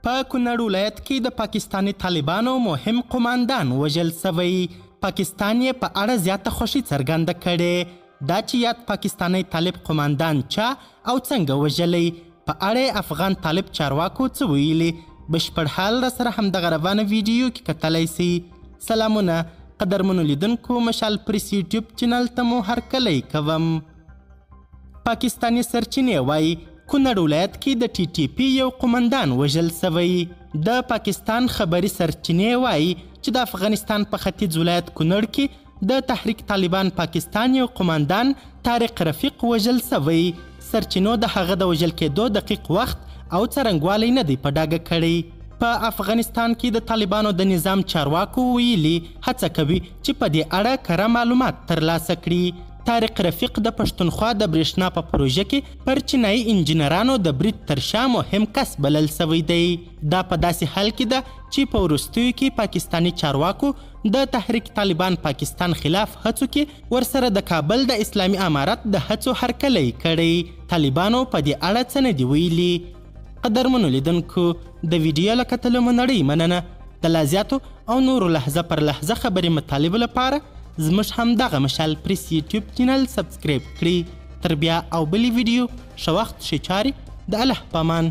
په کونړ ولایت کې د پاکستاني طالبانو مهم قوماندان وژل شوی. پاکستان یې په اړه زیاته خوښي څرګنده کړې. دا چې یاد پاکستانی طالب قوماندان چا او څنګه وژلی، په اړه یې افغان طالب چارواکو څه ویلي، بشپړ حال را سره همدغه روانه ویډیو کې کتلی سئ. سلامونه قدرمنو لیدونکو، مشال پریس یوټیوب چینل ته مو هرکلی کوم. پاکستاني سرچینې وایي کونړ ولایت کې د ټي ټي پي یو قومندان وژل شوی. د پاکستان خبري سرچینې وایي چې د افغانستان په ختیځ ولایت کونړ کې د تحریک طالبان پاکستان یو قومندان طارق رفیق وژل شوی. سرچینو د هغه د وژل کېدو دقیق وخت او څرنګوالی نه دی په ډاګه کړی. په افغانستان کې د طالبانو د نظام چارواکو ویلي هڅه کوي چې په دې اړه کره معلومات ترلاسه کړي. طارق رفیق د پښتونخوا د برېښنا په پروژه کې پر چینایي انجینرانو د برید تر شا مهم کس بلل شوی دی. دا په داسې حال کې ده چې په وروستیو کې پاکستاني چارواکو د تحریک طالبان پاکستان خلاف هڅو کې ورسره د کابل د اسلامي امارت د هڅو هرکلی کړی. طالبانو په دې اړه څه نه دي ویلي. قدرمنو لیدونکو، د ویډیو له کتلو مو نړۍ مننه. د لا زیاتو او نورو لحظه پر لحظه خبري مطالبو لپاره زموږ همدغه مشال پریس یوټیوب چینل سبسکرایب کړئ. تر بیا او بلې ویډیو، ښه وخت، ښې چارې، د الله په امان.